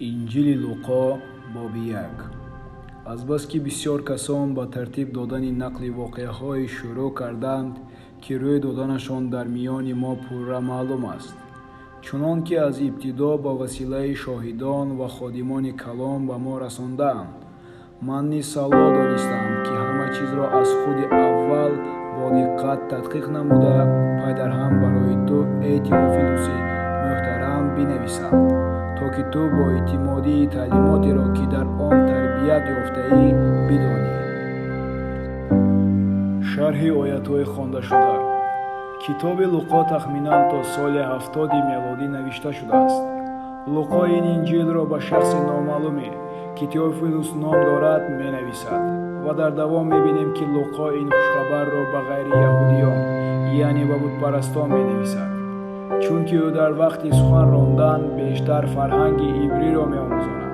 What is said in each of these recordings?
Инҷили Луқо, боби 1. Азбаски бисёр касон ба тартиб додани нақли воқеаҳое шурӯъ карданд, ки рӯй доданашон дар миёни мо пурра маълум аст, чунон ки аз ибтидо ба василаи шоҳидон ва ходимони калом ба мо расондаанд. Ман низ савло донистам, ки ҳама чизро аз худи аввал бо диққат тадқиқ намуда, пайдарҳам барои ту, эй Теофилуси муҳтарам, бинависам, то ки ту бо эътимодии таълимотеро, ки дар он тарбият ёфтаӣ, бидонӣ. Шарҳи оятҳои хондашуда. Китоби Луқо тахминан то соли 70 мелодӣ навишта шудааст. Луқо ин инҷилро ба шахси номаълуме, ки Теофилус ном дорад, менависад ва дар давом мебинем, ки Луқо ин хушхабарро ба ғайри яҳудиён, яъне ба бутпарастон менависад, чунки ӯ дар вақти сухан рондан бештар фарҳанги ибриро меомӯзонад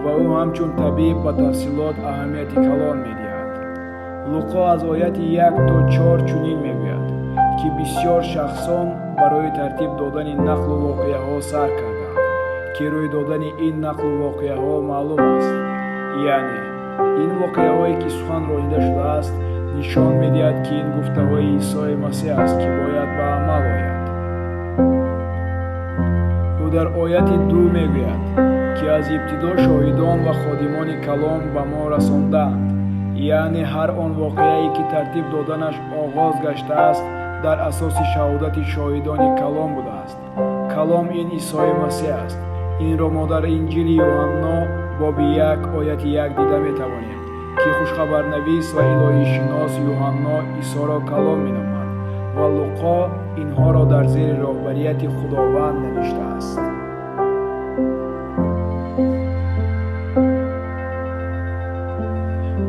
ва ӯ ҳамчун табиб ба тафсилот аҳамияти калон медиҳад. Луқо аз ояти 1 то 4 чунин мегӯяд, ки бисёр шахсон барои тартиб додани нақлу воқеаҳо сар карданд, ки рӯй додани ин нақлу воқеаҳо маълум аст. Яъне ин воқеаҳое, ки сухан ронида шудааст, нишон медиҳад, ки ин гуфтаҳои Исои Масеҳ аст, ки бояд ба амал ояд. Ӯ дар ояти 2 мегӯяд, ки аз ибтидо шоҳидон ва ходимони калом ба мо расондаанд, яъне ҳар он воқеае, ки тартиб доданаш оғоз гаштааст, дар асоси шаҳодати шоҳидони калом будааст. Калом ин Исои Масеҳ аст. Инро мо дар Инҷили Юҳанно, боби 1, ояти 1 дида метавонем, ки хушхабарнавис ва илоҳишинос Юҳанно Исоро калом меномад ва Луқо инҳоро дар зери роҳбарияти Худованд навиштааст.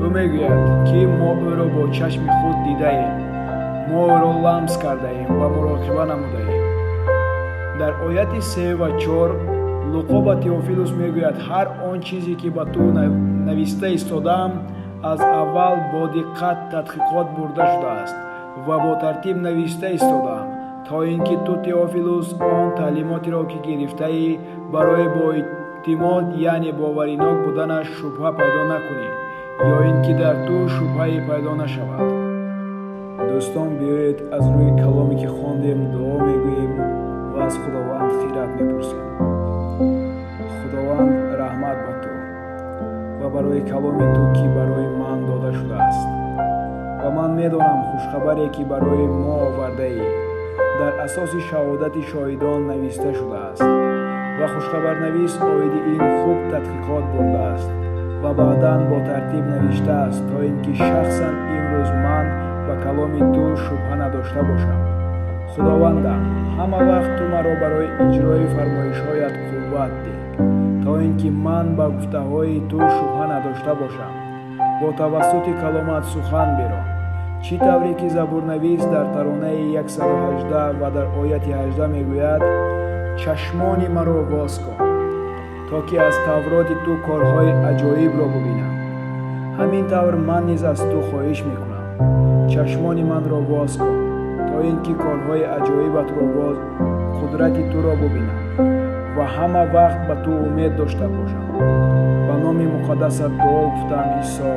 Ӯ мегӯяд, ки мо ӯро бо чашми худ дидаем, мо ӯро ламс кардаем ва муроқиба намудаем. Дар ояти 3 ва 4 Луқо ба Теофилус мегӯяд: ҳар он чизе, ки ба ту нависта истодаам, аз аввал бо диққат тадқиқот бурда шудааст ва бо тартиб нависта истодаам, то ин ки ту, Теофилус, он таълимотеро, ки гирифтаӣ, барои боэътимод, яъне боваринок буданаш шубҳа пайдо накунӣ, ё ин ки дар ту шубҳае пайдо нашавад. Дӯстон, биёед аз рӯи каломе, ки хондем, дуо мегӯем ва аз Худованд хират мепурсем. Худованд, раҳмат ба ту ва барои каломи ту, ки барои ман дода шудааст. Ва ман медонам, хушхабаре, ки барои мо овардаӣ, дар асоси шаҳодати шоҳидон нависта шудааст ва хушхабарнавис оиди ин хуб тадқиқот бурдааст ва баъдан бо тартиб навиштааст, то ин ки шахсан имрӯз ман ба каломи ту шубҳа надошта бошам. Худовандам, ҳама вақт ту маро барои иҷрои фармоишҳоят қувват деҳ, то ин ки ман ба гуфтаҳои ту шубҳа надошта бошам. Бо тавассути каломат сухан бирон, чӣ тавре ки забурнавис дар таронаи 118 ва дар ояти 18 мегӯяд: чашмони маро воз кун, то ки аз Тавроти ту корҳои аҷоибро бубинам. Ҳамин тавр ман низ аз ту хоҳиш мекунам: чашмони манро воз кун, то ин ки корҳои аҷоибатро, қудрати туро бубинам ва ҳама вақт ба ту умед дошта бошам. Ба номи муқаддасат дуо гуфтам, Исо.